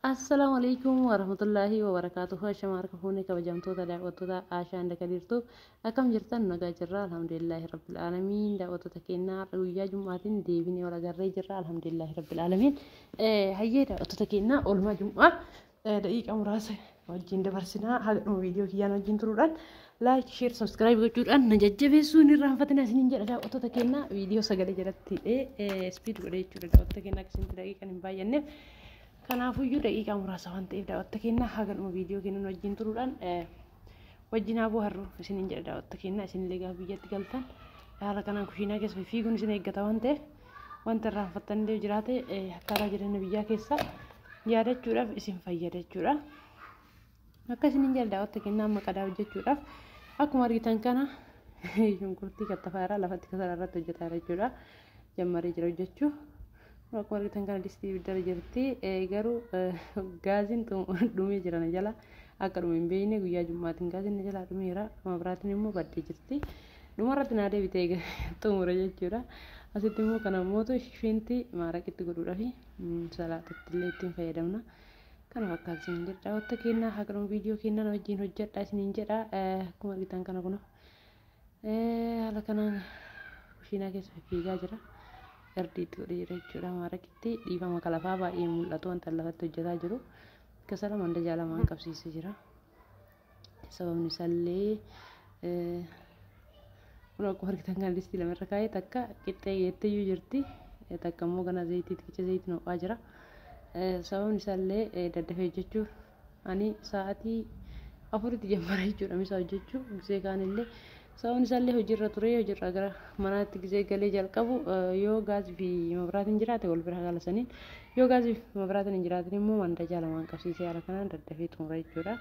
Assalaamu alaikum warahmatullaahi wabarakaatuhu. Ashama harka fuunee kabajamtoota daawwattoota Aashaan Dakadiirtuu, akkam jirtan? Nagaa jirra, alhamdulillaahi rabbil aalamiin. Daawwattoota keenyaa, har'a guyyaa jum'aatiin deebinee wal agarree jirra, alhamdulillaahi rabbil aalamiin. Hayyee daawwattoota keenyaa, oolmaa jum'aa daqiiqa muraasa wajjin dabarsinaa. Haga dhuma viidiyoo kiyyaan wajjin turuudhaan like, share, subscribe gochuudhaan na jajjabeessuu hin irraanfatina isiniin jedha. Daawwattoota keenyaa, viidiyoo sagalee jalatti hidhee speed godhee jechuudha. Daawwattoota keenyaa, akkasitti daqiiqaan hin baay'anneef. Kanaafuyyuu daqiiqaa muraasa waan ta'eef, daawwattoota keenyaa, haga dhuma viidiyoo kennuun wajjin turuudhaan wajjin haa bohaarru isiniin jedha. Daawwattoota keenyaa, isinillee gaafa biyyatti galtan haala kanaan kushiinaa keessa fiiguun isin eeggata waan ta'eef, wanta irraanfattan illee jiraate akkaataa jireenya biyyaa keessa yaadachuudhaaf isin fayyada jechuudha. Akka isiniin jedha daawwattoota keenyaa, amma qadaa hojjechuudhaaf akkuma argitan kana shunkurtii kattafaa irraa lafatti kasala irratti hojjetaa jira jechuudha. Jammaree jira hojjechuu. Akkuma argitan kana distii ibiddarra jirti. Garuu gaaziin dhumee jira na jala. Akka dhume hin beekne, guyyaa jummaatiin gaaziin na jalaa dhumeera. Mabraatiin immoo baddee jirti. Dhumarratti naa deebitee xumure jechuudha. Asitti immoo kana mootu shinti maaraqitti godhuudhaaf, salaaxatti illee ittiin fayyadamna. Kana fakkaata isiniin jedha. Daawwattoota keenyaa, haga dhuma viidiyoo keenyaa wajjin hojjedha isiniin jedha. Akkuma argitan kana kun haala kanaan kushiinaa keessa fiigaa jira. Irdiitti godhee jira jechuudha. Maaraqitti dhiifama, kalafaa baay'ee mul'atu wanta lafatti hojjetaa jiru. Kasala mandajaa lamaan qabsiisee jira. Sababni isaallee kun akkuma argitan kana distii lama irra kaa'ee, takka qixxee geetteeyyuu jirti. Takka immoo gana zayitii xiqicha zayitiin ho'aa jira. Sababni isaallee daddafee hojjechuuf ani sa'aatii 4tti jammara jechuudha misa hojjechuu. Gisee kaanillee sababni isaallee hojiirra ture, hojiirra gara manaatti gisee galee jalqabu, yoo gaazii fi mabraatiin jiraate wal bira galasaniin, yoo gaazii fi mabraatiin hin jiraatin immoo mandajaa lamaan qabsiisee haala kanaan daddafee xumura jechuudha.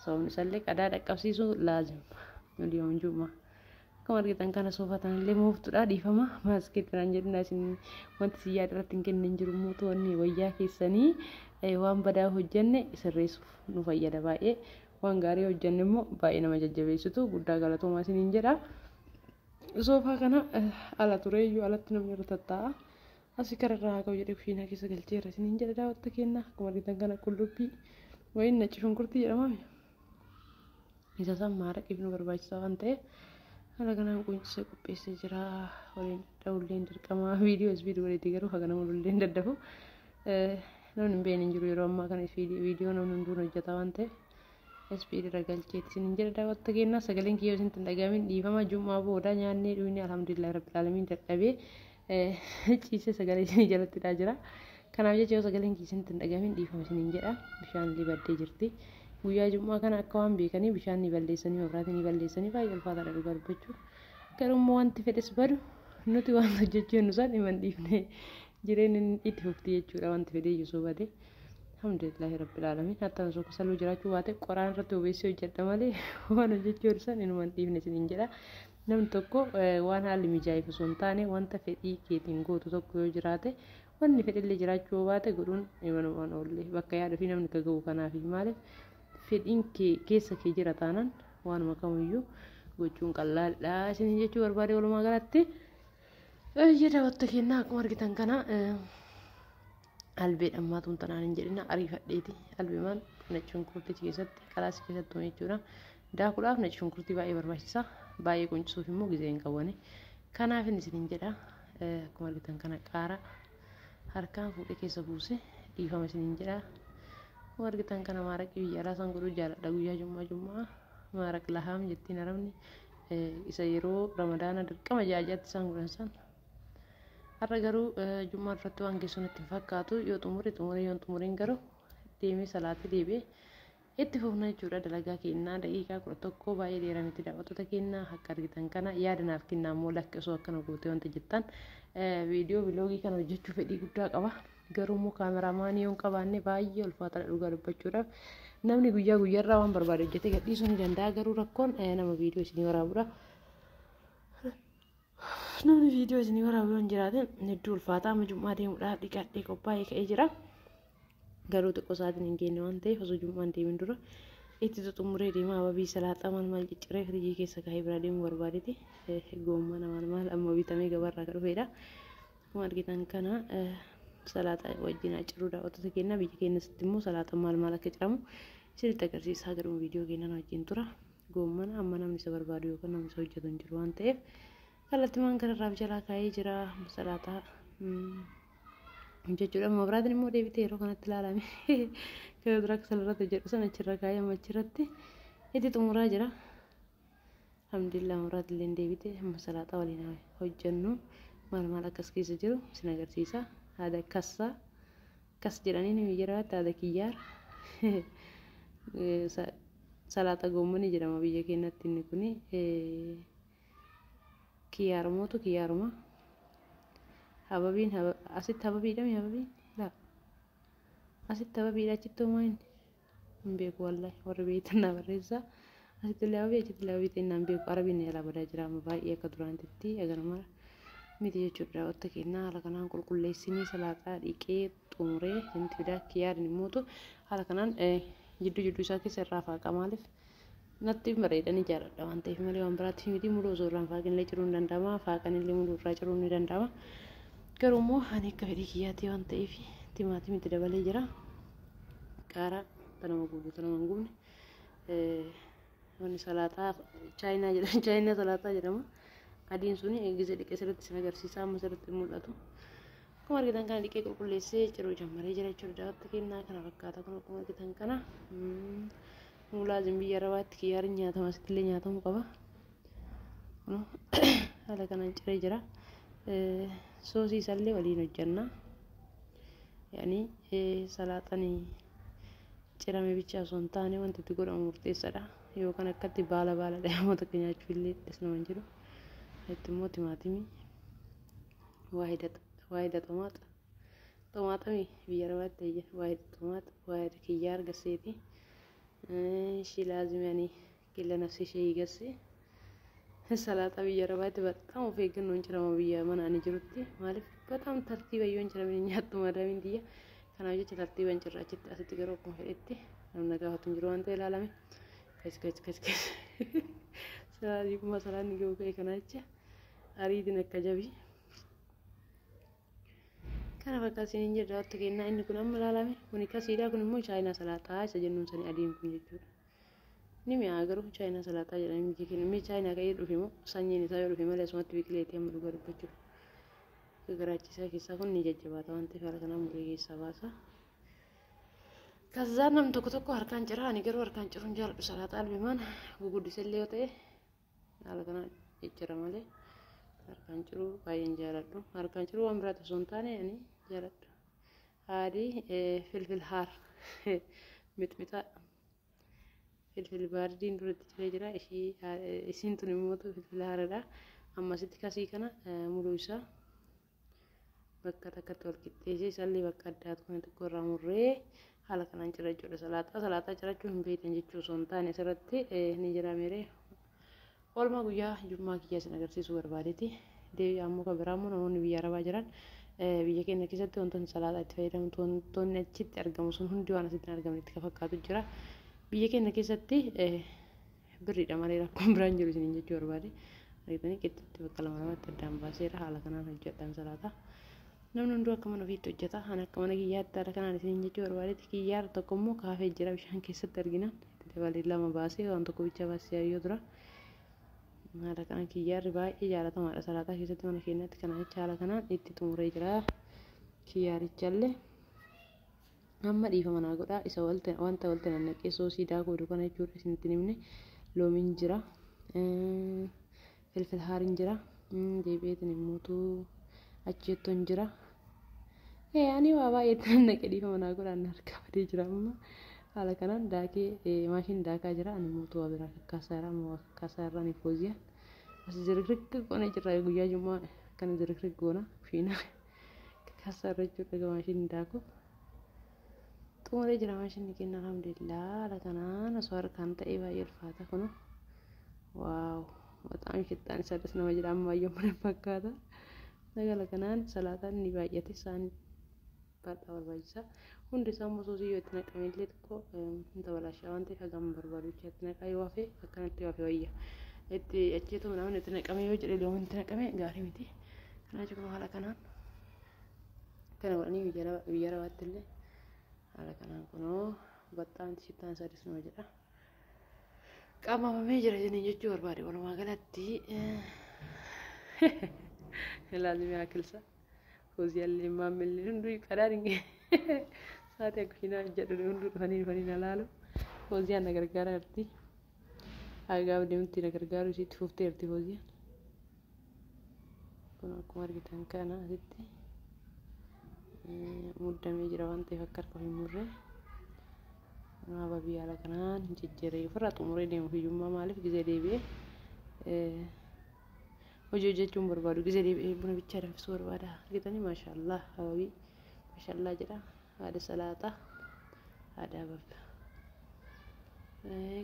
Sababni isaallee qadaa dhaqqabsiisuu laazim yoom juma. Akkuma argitan kana soofatan illee mooftuudha. Dhiifama, maaskeetti naan jedhina isin, wanti isin yaada irratti hin kennin jiru mootu wanni wayyaa keessanii waan badaa hojjenne sirreessuuf nu fayyada baay'ee. Waan gaarii hojjenne immoo baay'ee nama jajjabeessitu, guddaa galatoomaa isiniin jedha. Soofaa kana ala tureeyyuu alatti namni irra tattaa'a. Asii kara irraa haa ka'u jedhee kushiinaa keessa galcheera isiniin jedha daawwatta kenna. Akkuma argitan kana qullubbii wayiin nacci shunkurtii jedhama. Isa san maaraqiif nu barbaachisaa waan ta'eef haala kanaan quncisee qopheessee jira. Waliin dha'ulleen dirqama viidiyoo speed godheeti, garuu haga nama lulleen daddafu namni hin beekne hin jiru. Yeroo ammaa kana viidiyoo namni hunduun hojjeta waan ta'eef speed irra galcheeti isiniin jedha daawwatta kennaa. Sagaleen kiyyoo isin hin dhagahamin dhiifama. Jum'aa booda nyaannee dhuyne, alhamdulillah rabbil aalamiin, dadhabee ciisee sagalee isinii jalatti hidhaa jira. Kanaaf jecha yoo sagaleen kiyyoo isin hin dhagahamin dhiifama isiniin jedha. Bishaan illee baddee jirti. Guyyaa jum'aa kana akka waan beekanii bishaan ni balleessanii, mabraatii ni balleessanii, baay'ee ulfaataadha dhugaa dubbachuuf. Garuu immoo wanti fedhes badu nuti waan hojjechuu hin isaan himan dhiifne, jireenyi itti fufti jechuudha wanti fedhe iyyuu soobate. Alhamdulillahi rabbil aalamiin. Hatta osoo kasaluu jiraachuu baate qoraan irratti obeessee hojjedha malee waan hojjechuu hin inuma hin dhiifne isiniin jedha. Namni tokko waan haalli mijaa'eef osoo hin taane wanta fedhii keetiin gootu tokko yoo jiraate, wanni fedhillee jiraachuu baate godhuun imanumaan oolle bakka yaada fi namni ga'u. Kanaaf maaliif fedhiin kee keessa kee jira taanaan waanuma kamiyyuu gochuun qallaadha isiniin jechuu barbaade walumaa galatti. Eeyyee daawwatta kennaa, akkuma argitan kana albee dhammaatuun tanaan hin jedhina, ariifadheeti albeemaan nacci shunkurtichi keessatti qalaasii keessatti tume jechuudha. Daakuudhaaf nacci shunkurtii baay'ee barbaachisa. Baay'ee quncisuuf immoo gizee hin qabani. Kanaaf inni isiniin jedha, akkuma argitan kana qaara harkaan fuudhee keessa buuse, dhiifama isiniin jedha. Akkuma argitan kana maaraqii biyya alaa san godhuu jaaladha guyyaa jummaa jummaa, maaraq lahaam jettiin arabni, isa yeroo ramadaana dirqama ja'a isaan godhan san. Har'a garuu jummaa duratti waan geessu natti hin fakkaatu. Yoo xumure xumure, yoo hin xumuriin garuu deemee salaatii deebi'ee itti fufna jechuudha dalagaa kennaa. Daqiiqaa 11 baay'ee dheeraa miti daawwattoota kennaa. Akka argitan kana yaada naaf kennaa immoo, lakki osoo akkana gootee wanta jettan. Viidiyoo vlogii kana hojjechuu fedhii guddaa qaba. Garuu immoo cameraman yoo hin qabaanne baay'ee ulfaataadha dhugaa dubbachuudhaaf. Namni guyyaa guyyaarraa waan barbaade hojjetee gadhiisuu ni danda'a, garuu rakkoon nama viidiyoo isinii waraabudha. Namni viidiyoo isinii waraabu yoo hin jiraatin hedduu ulfaataa. Amma jum'aa deemuudhaaf dhiqadhee qophaa'ee ka'ee jira. Garuu xiqqoo sa'aatiin hin geenye waan ta'eef osoo jum'aan deemin dura itti xumuree deema. Ababii salaaxaa maal maal cicciree firiijii keessa kaa'ee bira deemuu barbaadeeti. Goommana maal maal amma bitamee gabaarraa kan dhufedha. Akkuma argitan kana Salaaxaa wajjin haa ciruu daawwattoota keenya. Biyya keenyatti immoo salaaxaan maal maal akka ciramu isinitti agarsiisaa gadhuma viidiyoo keenyan wajjin tura. Goommana amma namni isa barbaadu yookaan namni isa hojjetu hin jiru waan ta'eef kallattimaan kanarraaf jalaa kaa'ee jira salaaxaa jechuudha. Mabraatiin immoo deebitee yeroo kanatti ilaalame kan dura akka salirratti hojjedhu sana achirra kaa'ee amma achirratti itti xumuraa jira. Alhamdulillah mabraatiin illee deebite amma salaaxaa waliin hojjennu maal maal akkas keessa jiru isin agarsiisa. Haada kassaa kas jedhanii ni jiraatti haada kiyyaara. Salaaxa goommanii jedhama biyya keenyatti inni kuni kiyyaarumootu kiyyaaruma. Hababiin asitti hababiidha mi hababiin? Laa asitti hababiidha achitti homaa inni hin beeku wallahi warri beektan na barreessaa. Asitti illee hababii achitti illee hababii ta'e naan beeku arabiin jalaa badaa jira amma baay'ee akka duraantitti agaruma miti jechuudha. Daawwatta kennaa haala kanaan qulqulleessinii salaaxaa dhiqee xumuree isinitti fidaa. Kiyyaarin immootu haala kanaan jidduu jidduu isaa keessa irraa faaqa maaliif natti bareedanii jaaladha waan ta'eef malee waan biraatti miti. Muluu osoo irraan faaqinillee ciruun ni danda'ama, faaqanillee muluu irraa ciruun ni danda'ama. Garuu immoo ani akka fedhii kiyyaatti waan ta'eef timaatimii itti dabalee jira. Qaaraa tanama gubu tanama hin gubne. Wanni salaaxaa chaayinaa jedhama, chaayinaa salaaxaa jedhama. Adiin suni gizee dhiqee sirriitti isin agarsiisa amma sirriitti mul'atu. Akkuma argitan kana dhiqee qulqulleessee ciruu jammaree jira jechuudha. Daawwatta kennaa kana fakkaata kun akkuma argitan kana. Mulaazim biyya Arabaatti kiyyaariin nyaatama asitti illee nyaatamuu qaba. Haala kanaan ciree jira. Soosii isaallee waliin hojjenna. Yaani salaaxaan cirame bicha osoo hin taane wanti itti godhamu murteessaadha. Yookaan akkatti baala baala dhahamu takka nyaachuu illee dhis nama hin jiru. Itti immoo timaatimii waahida xomaaxa xomaaxami biyya Arabaatti waahida xomaaxa waahida kiyyaar gasseeti. Ishii laazimi ani killa nafsi ishee gasse. Salaaxaa biyya Arabaatti በጣም of eeggannoon cirama biyya mana ani jirutti. Maaliif በጣም tartiiba yoo hin ciramin nyaattu madaamiin tiyya. Kanaaf jecha tartiiba hin cirra achitti asitti garuu akkuma fedhetti namni gaafatu hin jiru waan ta'e ilaalame. Kas kas kas kas. Salaaxii kuma salaanni ga'u ka'e kana jecha ariitiin akka jabii. Kana fakkaata isiniin jedha daawwatta kennaa inni kun amma ilaalame kuni kasiidha kun immoo chaayinaa salaaxaa isa jennuun sanii adiin kun jechuudha. Ni mi'aa garuu chaayinaa salaaxaa jedhanii biyya keenya mee chaayinaa ka'ee dhufe moo sanyiin isaa yoo dhufe malee asumatti biqileetii amma dhugaa dubbachuuf. Garaachisaa keessaa kun ni jajjabaata waan ta'eef haala kanaan muree keessaa baasa. Kazzaa nam tokko tokko harkaan cira ani garuu harkaan ciruun jaaladhu salaaxaa albimaan guguddisellee yoo ta'e haala kanaan ciccira malee harkaan ciruu baay'een jaaladhu. Harkaan ciruu waan biraati osoo hin taane ani jaaladhu. Haadii filfil haar mixmixaa filfil baardiin duratti ciree jira. Isiin tun immoo filfil haaradha. Ammasitti kasii kana muluu isaa bakka takkatti wal qixxeessee isallee bakka addaatu kana xiqqoo irraa murree haala kanaan cira jechuudha. Salaaxaa salaaxaa cirachuu hin beektan jechuu osoo hin taane asirratti ni jira meeree. Oolmaa guyyaa jummaa kiyya isin agarsiisuu barbaadeeti. Deebi'aa immoo kan biraa immoo namoonni biyya Arabaa jiran biyya keenya keessatti wantoonni salaaxaa itti fayyadamtu wantoonni achitti argamu sun hundi waan asitti hin argamne itti fakkaatu jira. Biyya keenya keessatti birriidha malee rakkoon biraan jiru isiniin jechuu barbaade. Argitanii qixxeetti bakka lama lamatti addaan baaseera haala kanaan hojjedhaan salaaxaa. Namni hunduu akka mana ofiitti hojjeta. Ani akka mana kiyyaatti haala kanaan isiniin jechuu barbaadeeti. Kiyyaara tokko immoo kaafee jira bishaan keessatti arginaan itti dabalee lama baasee waan tokko bicha baasee yoo dura. Haala kanaan kiyyaarri baay'ee jaalatamaadha salaaxaa keessatti mana keenyatti kana jecha haala kanaan itti xumuree jira. Kiyyaarichallee amma dhiifama naa godhaa isa wanta walitti nannaqee soosii daakuu jiru kana jechuudha isinitti himne loomiin jira. Filfil haariin jira. Deebi'eetiin immoo acheettoon jira. Ani waa baay'eetti nannaqee dhiifama naa godhaa inni harkaa badee jira amma. Haala kanaan daakee maashinii daakaa jira. Ani immoo waa biraa kakkaasaa jira. Amma waa kakkaasaa irraa ni fooziyaan. As zirikrik goona jirra guyyaa jummaa akkana zirikrik goona kushiinaa kakkaasaa irra jechuudha maashinii daaku. Xumuree jira maashinni kenna alhamdulillah. Haala kanaan osoo harkaan ta'ee baay'ee ulfaata kunu. Waaw በጣም ሽታን isaa das nama jedha amma baay'ee mana fakkaata. Haala kanaan salaaxaan ni baay'ate isaan bal'aa barbaachisa. Hundi isaa immoo soosii yoo itti naqame illee xiqqoo hin tabalaashaa waan ta'eef hagam barbaadu jecha itti naqaa yoo hafe akkanatti yoo hafe wayya. Itti acheetu namni itti naqame yoo jedhe loomiin itti naqame gaarii miti. Kanaaf jechuun haala kanaan Akkana godhanii biyya arabaatti illee haala kanaan kunoo baxxaan shittaan isaa disnoo jedha. Qaamamamee jira jennee jechuu barbaade walumaa galatti. Laazimii akilsa. Fooziyaallee maammillee hunduu qadaan hin sa'aatii akka jedhu hunduu dhufanii dhufanii na laalu. Fooziyaan na gargaaraa jirti. Haga deemti na gargaaru isiitti fufteerti fooziyaan. Kun akkuma argitan kana asitti muddamee jira waan ta'eef akka harka hin murre. Ababii haala kanaan jijjiiree ofirraa xumuree deemu hiyyummaa maaliif gizee deebi'ee hojii hojjechuun barbaadu gizee deebi'ee buna bichaa danfisuu barbaada. Argitanii maashaallah ababii maashaallah jedha haadha salaaxaa haadha abab.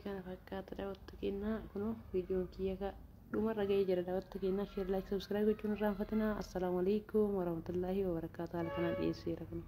Kana fakkaata daawwattoota keenyaa kunoo viidiyoon kiyya dhumarra ga'ee jira daawwattoota keenyaa share like subscribe gochuun irraanfatinaa. Assalaamu alaikum warahmatullaahi wabarakaatu haala kanaan dhiyeesseera kunoo.